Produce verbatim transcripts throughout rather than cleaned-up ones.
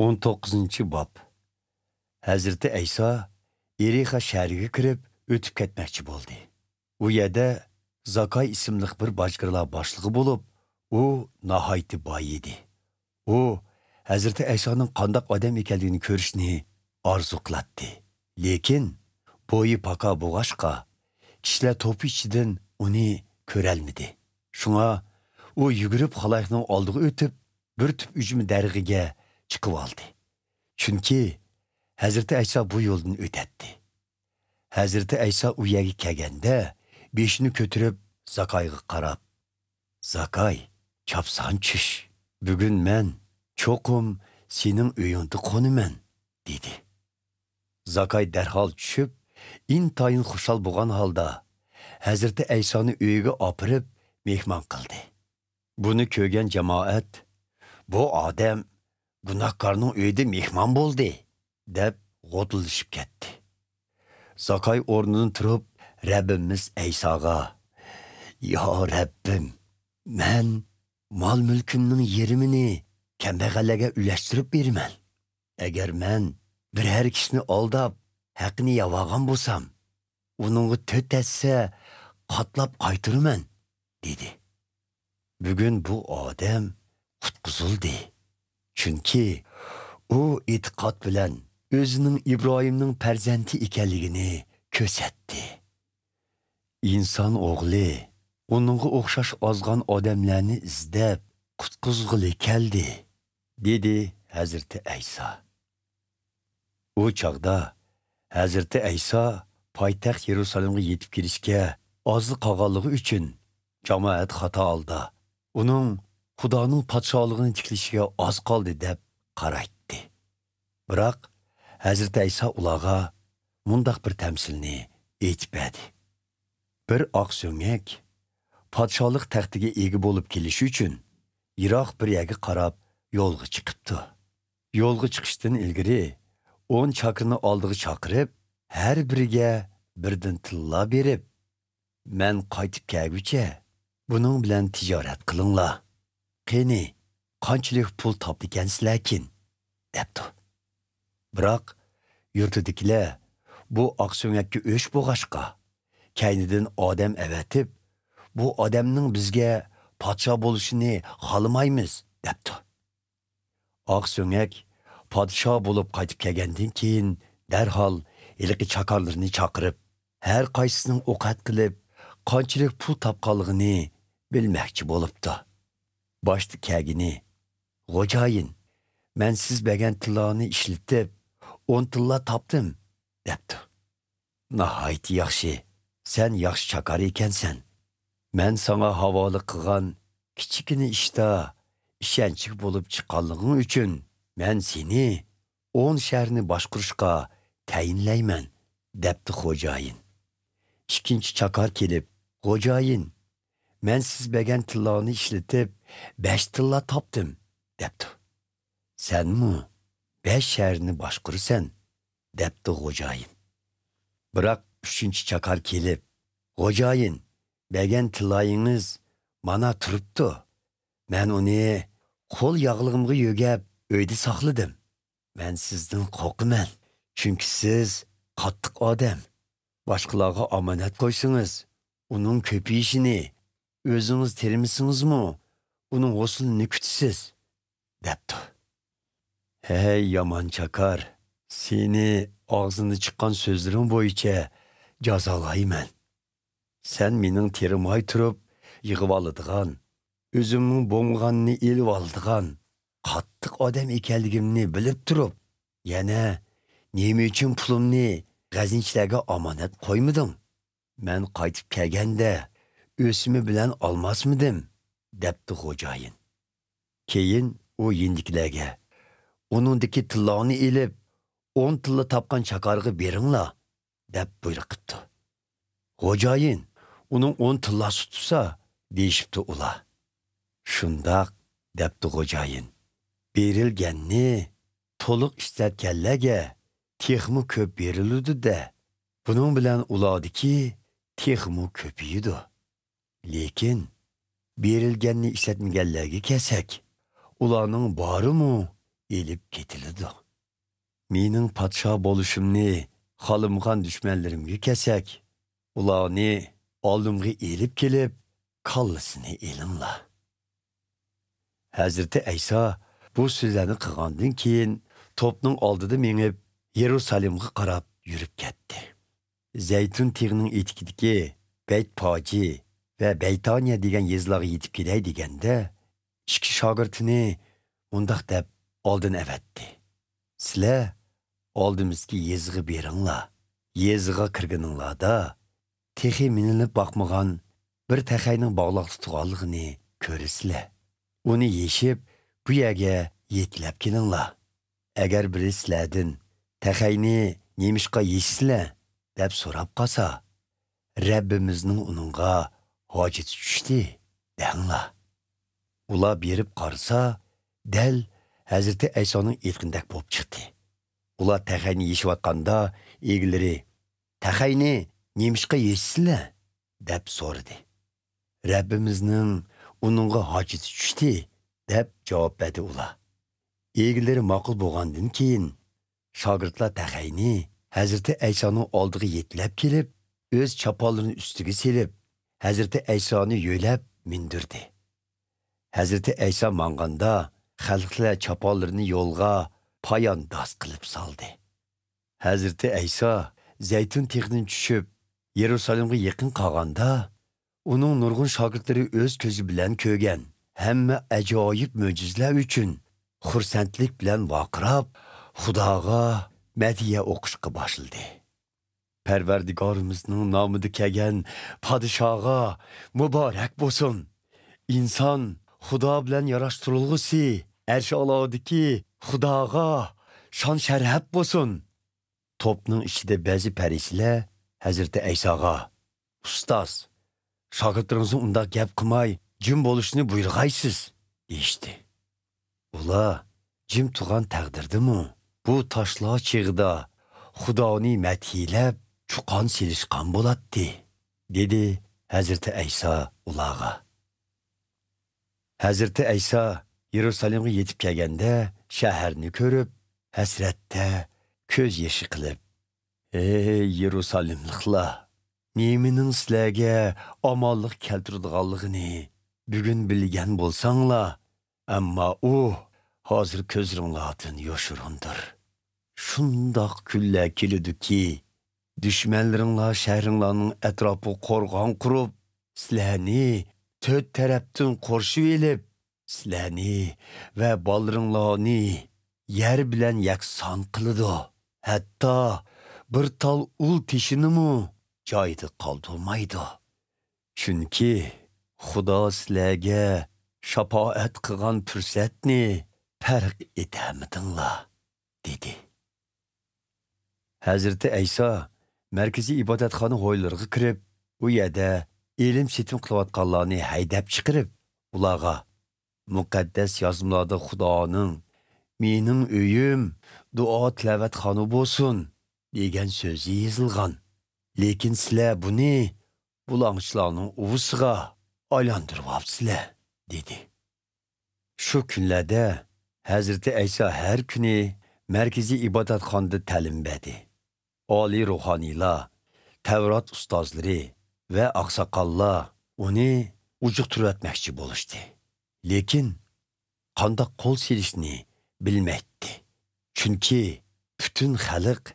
ئون توققۇزىنچى باب. ھەزرىتى ئەيسا ئېرىخا شەھىرىگە كىرىپ، ئۆتۈپ كەتمەكچى بولدى. ئۇ يەردە زاكاي ئىسىملىق بىر باجگىرلار باشلىقى بولۇپ، ئۇ ناھايىتى باي ئىدى. ئۇ ھەزرىتى ئەيسانىڭ قانداق ئادەم ئىكەنلىكىنى كۆرۈشنى ئارزۇ قىلاتتى. لېكىن بويى پاكا بولغاچقا، كىشىلەر توپى ئىچىدىن ئۇنى كۆرەلمىدى. شۇڭا ئۇ يۈگۈرۈپ خالايىقنىڭ ئالدىغا ئۆتۈپ، بىر تۈپ ئۈجمە دەرىخىگە چىقىۋالدى. چۈنكى ھەزرىتى ئەيسا بۇ يولدىن ئۆتەتتى. ھەزرىتى ئەيسا ئۇ يەرگە كەلگەندە، بېشىنى كۆتۈرۈپ، زاكايغا قاراپ، «زاكاي، چاپسان چۈش. بۈگۈن مەن چوقۇم سېنىڭ ئۆيۈڭدە قونىمەن» دېدى. زاكاي دەرھال چۈشۈپ، ئىنتايىن خۇشال بولغان ھالدا، ھەزرىتى ئەيسانى ئۆيىگە ئاپىرىپ، مېھمان قىلدى. بۇنى كۆرگەن جامائەت، «بۇ ئادەم گۇناھكارنىڭ ئۆيىدە مېھمان بولدى» دەپ غودۇلدىشىپ كەتتى. زاكاي ئورنىدىن تۇرۇپ، رەببىمىز ئەيساغا، «يا رەببىم، مەن مال-مۈلكۈمنىڭ يېرىمىنى كەمبەغەللەرگە ئۈلەشتۈرۈپ بېرىمەن. ئەگەر مەن بىرەر كىشىنى ئالداپ، ھەققىنى يەۋالغان بولسام، ئۇنىڭغا تۆت ھەسسە قاتلاپ قايتۇرىمەن» دېدى. بۈگۈن بۇ ئادەم قۇتقۇزۇلدى. چۈنكى ئۇ ئېتىقاد بىلەن ئۆزىنىڭ ئىبراھىمنىڭ پەرزەنتى ئىكەنلىكىنى كۆرسەتتى. «ئىنسان ئوغلى ئۇنىڭغا ئوخشاش ئازغان ئادەملەرنى ئىزدەپ قۇتقۇزغىلى كەلدى» دېدى ھەزرىتى ئەيسا. ئۇ چاغدا ھەزرىتى ئەيسا پايتەخت يېرۇسالېمغا يېتىپ كېلىشكە ئازلا قالغانلىقى ئۈچۈن، جامائەت خاتا ھالدا ئۇنىڭ خۇدانىڭ پادىشاھلىقىنى تىكلىشىگە ئاز قالدى دەپ قارايتتى. بىراق ھەزرىتى ئەيسا ئۇلارغا مۇنداق بىر تەمسىلنى ئېيتىپ بەردى. بىر ئاق سۆڭەك پادىشاھلىق تەختىگە ئىگە بولۇپ كېلىش ئۈچۈن يىراق بىر يەرگە قاراپ يولغا چىقىپتۇ. يولغا چىقىشتىن ئىلگىرى ئون چاكىرنى ئالدىغا چاقىرىپ، ھەر بىرىگە بىردىن تىللا بېرىپ، «مەن قايتىپ كەلگۈچە بۇنىڭ بىلەن تىجارەت قىلىڭلار. قېنى، قانچىلىك پۇل تاپتىكەنسىلەركىن؟» دەپتۇ. بىراق يۇرتىدىكىلەر بۇ ئاق سۆڭەككە ئۆچ بولغاچقا، كەينىدىن ئادەم ئەۋەتىپ، «بۇ ئادەمنىڭ بىزگە پادىشاھ بولۇشىنى خالىمايمىز» دەپتۇ. ئاق سۆڭەك پادىشاھ بولۇپ قايتىپ كەلگەندىن كېيىن، دەرھال ھېلىقى چاكارلىرىنى چاقىرىپ، ھەر قايسىسىنىڭ ئوقەت قىلىپ، قانچىلىك پۇل تاپقانلىقىنى بىلمەكچى بولۇپتۇ. باشتا كەلگىنى، «خوجايىن، مەن سىز بەرگەن تىللانى ئىشلىتىپ، ئون تىللا تاپتىم» دەپتۇ. «ناھايىتى ياخشى، سەن ياخشى چاكار ئىكەنسەن. مەن ساڭا ھاۋالە قىلغان كىچىككىنە ئىشتا ئىشەنچلىك بولۇپ چىققانلىقىڭ ئۈچۈن، مەن سېنى ئون شەھەرنى باشقۇرۇشقا تەيىنلەيمەن» دەپتۇ خوجايىن. ئىككىنچى چاكار كېلىپ، «خوجايىن، مەن سىز بەرگەن تىللانى ئىشلىتىپ، بەش تىللا تاپتىم» دەپتۇ. «سەنمۇ بەش شەھەرنى باشقۇرىسەن» دەپتۇ خوجايىن. بىراق ئۈچىنچى چاكار كېلىپ، «خوجايىن، بەرگەن تىللايىڭىز مانا تۇرۇپتۇ. مەن ئۇنى قول ياغلىقىمغا يۆگەپ ئۆيدە ساقلىدىم. مەن سىزدىن قورقىمەن، چۈنكى سىز قاتتىق ئادەم. باشقىلارغا ئامانەت قويسىڭىز، ئۇنىڭ كۆپىيىشىنى ئۆزىڭىز تېرىمىسىڭىزمۇ، ئۇنىڭ ھوسۇلىنى كۈتىسىز» دەپتۇ. «ھەي يامان چاكار، سېنى ئاغزىڭدىن چىققان سۆزلىرىڭ بويىچە جازالايمەن. سەن مېنىڭ تېرىماي تۇرۇپ يىغىۋالىدىغان، ئۆزۈمنىڭ بولمىغاننى ئېلىۋالىدىغان قاتتىق ئادەم ئىكەنلىكىمنى بىلىپ تۇرۇپ، يەنە نېمە ئۈچۈن پۇلۇمنى غەزىنىچىلەرگە ئامانەت قويمىدىڭ؟ مەن قايتىپ كەلگەندە ئۆسۈمى بىلەن ئالماسمىدىم؟» دەپتۇ خوجايىن. كېيىن ئۇ يېنىدىكىلەرگە، «ئۇنىڭدىكى تىللانى ئېلىپ، ئون تىللا تاپقان چاكارغا بېرىڭلار» دەپ بۇيرۇق قىپتۇ. «خوجايىن، ئۇنىڭ ئون تىللاسى تۇتسا» دېيىشىپتۇ ئۇلار. «شۇنداق» دەپتۇ خوجايىن. «بېرىلگەننى تولۇق ئىشلەتكەنلەرگە تېخىمۇ كۆپ بېرىلىدۇ-دە، بۇنىڭ بىلەن ئۇلاردىكى تېخىمۇ كۆپىيىدۇ. لېكىن بېرىلگەننى ئىشلەتمىگەنلەرگە كەلسەك، ئۇلارنىڭ بارىمۇ ئېلىپ كېتىلىدۇ. مېنىڭ پادىشاھ بولۇشۇمنى خالىمىغان دۈشمەنلىرىمگە كەلسەك، ئۇلارنى ئالدىمغا ئېلىپ كېلىپ، كاللىسىنى ئېلىڭلار. ھەزرىتى ئەيسا بۇ سۆزلەرنى قىلغاندىن كېيىن، توپنىڭ ئالدىدا مېڭىپ، يېرۇسالېمغا قاراپ يۈرۈپ كەتتى. زەيتۇن تېغىنىڭ ئېتىكىدىكى بەيت پاجى ۋە بەيتانىيە دېگەن يېزىلارغا يېتىپ كېلەي دېگەندە، ئىككى شاگىرتىنى مۇنداق دەپ ئالدىن ئەۋەتتى: «سىلەر ئالدىمىزدىكى يېزىغا بېرىڭلار. يېزىغا كىرگىنىڭلاردا، تېخى مىنىلىپ باقمىغان بىر تەخەينىڭ باغلاقتا تۇرغانلىقىنى كۆرىسىلەر. ئۇنى يېشىپ، بۇ يەرگە يېتىلەپ كېلىڭلار. ئەگەر بىرى سىلەردىن، 'تەخەينى نېمىشقا يېشىسىلەر؟' دەپ سوراپ قالسا، 'رەببىمىزنىڭ ئۇنىڭغا ھاجىتى چۈشتى' دەڭلار.» ئۇلار بېرىپ قارىسا، دەل ھەزرىتى ئەيسانىڭ ئېيتقىنىدەك بولۇپ چىقتى. ئۇلار تەخەينى يېشىۋاتقاندا، ئىگىلىرى، «تەخەينى نېمىشقا يېشىسىلەر؟» دەپ سورىدى. «رەببىمىزنىڭ ئۇنىڭغا ھاجىتى چۈشتى» دەپ جاۋاب بەردى ئۇلار. ئىگىلىرى ماقۇل بولغاندىن كېيىن، شاگىرتلار تەخەينى ھەزرىتى ئەيسانىڭ ئالدىغا يېتىلەپ كېلىپ، ئۆز چاپانلىرىنى ئۈستىگە سېلىپ، ھەزرىتى ئەيسانى يۆلەپ مىندۈردى. ھەزرىتى ئەيسا ماڭغاندا، خەلقلەر چاپانلىرىنى يولغا پايانداز قىلىپ سالدى. ھەزرىتى ئەيسا زەيتۇن تېغىدىن چۈشۈپ، يېرۇسالېمغا يېقىن قالغاندا، ئۇنىڭ نۇرغۇن شاگىرتلىرى ئۆز كۆزى بىلەن كۆرگەن ھەممە ئاجايىپ مۆجىزىلەر ئۈچۈن خۇرسەنلىك بىلەن ۋارقىراپ، خۇداغا مەدھىيە ئوقۇشقا باشلىدى. «پەرۋەردىگارىمىزنىڭ نامىدا كەلگەن پادىشاھقا مۇبارەك بولسۇن! ئىنسان خۇدا بىلەن ياراشتۇرۇلغۇسى، ئەرش ئالاھىدىكى خۇداغا شان-شەرەپ بولسۇن!» توپنىڭ ئىچىدە بەزى پەرىسىيلەر ھەزرىتى ئەيساغا، «ئۇستاز، شاگىرتلىرىڭىزنى ئۇنداق گەپ قىلماي، جىم بولۇشنى بۇيرۇغايسىز» دېيىشتى. ئۇلار، «جىم تۇرغان تەقدىردىمۇ، بۇ تاشلار چېغىدا خۇدانى مەدھىيلەپ، چۇقان سېلىشقان بولاتتى» دېدى ھەزرىتى ئەيسا ئۇلارغا. ھەزرىتى ئەيسا يېرۇسالېمغا يېتىپ كەلگەندە، شەھەرنى كۆرۈپ، ھەسرەتتە كۆز يېشى قىلىپ، «ئەي يېرۇسالېملىقلار! نېمىنىڭ سىلەرگە ئامانلىق كەلتۈرىدىغانلىقىنى بۈگۈن بىلگەن بولساڭلار، ئەمما ئۇ ھازىر كۆزلىرىڭلاردىن يوشۇرۇندۇر. شۇنداق كۈنلەر كېلىدۇكى، دۈشمەنلىرىڭلار شەھىرىڭلارنىڭ ئەتراپىغا قورغان قۇرۇپ، سىلەرنى تۆت تەرەپتىن قورشىۋېلىپ، سىلەرنى ۋە بالىلىرىڭلارنى يەر بىلەن يەكسان قىلىدۇ. ھەتتا بىر تال ئۇل تېشىنىمۇ جايىدا قالدۇرمايدۇ. چۈنكى خۇدا سىلەرگە شاپائەت قىلغان پۇرسەتنى پەرق ئېتەلمىدىڭلار» دېدى. ھەزرىتى ئەيسا مەركىزىي ئىبادەتخانا ھويلىرىغا كىرىپ، ئۇ يەردە ئېلىم-سېتىم قىلىۋاتقانلارنى ھەيدەپ چىقىرىپ، ئۇلارغا، «مۇقەددەس يازمىلاردا خۇدانىڭ، 'مېنىڭ ئۆيۈم دۇئا تىلاۋەتخانا بولسۇن' دېگەن سۆزى يېزىلغان. لېكىن سىلەر بۇنى بۇلاڭچىلارنىڭ ئۇۋىسىغا ئايلاندۇرۇۋاپسىلەر» دېدى. شۇ كۈنلەردە ھەزرىتى ئەيسا ھەر كۈنى مەركىزىي ئىبادەتخانىدا تەلىم بەردى. ئالىي روھانىيلار، تەۋرات ئۇستازلىرى ۋە ئاقساقاللار ئۇنى ئۇجۇقتۇرۇۋەتمەكچى بولۇشتى. لېكىن قانداق قول سېلىشنى بىلمەيتتى. چۈنكى پۈتۈن خەلق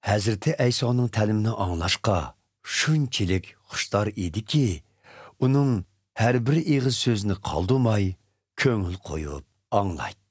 ھەزرىتى ئەيسانىڭ تەلىمىنى ئاڭلاشقا شۇنچىلىك خۇشتار ئىدىكى، ئۇنىڭ ھەر بىر ئېغىز سۆزىنى قالدۇرماي كۆڭۈل قويۇپ ئاڭلايتتى.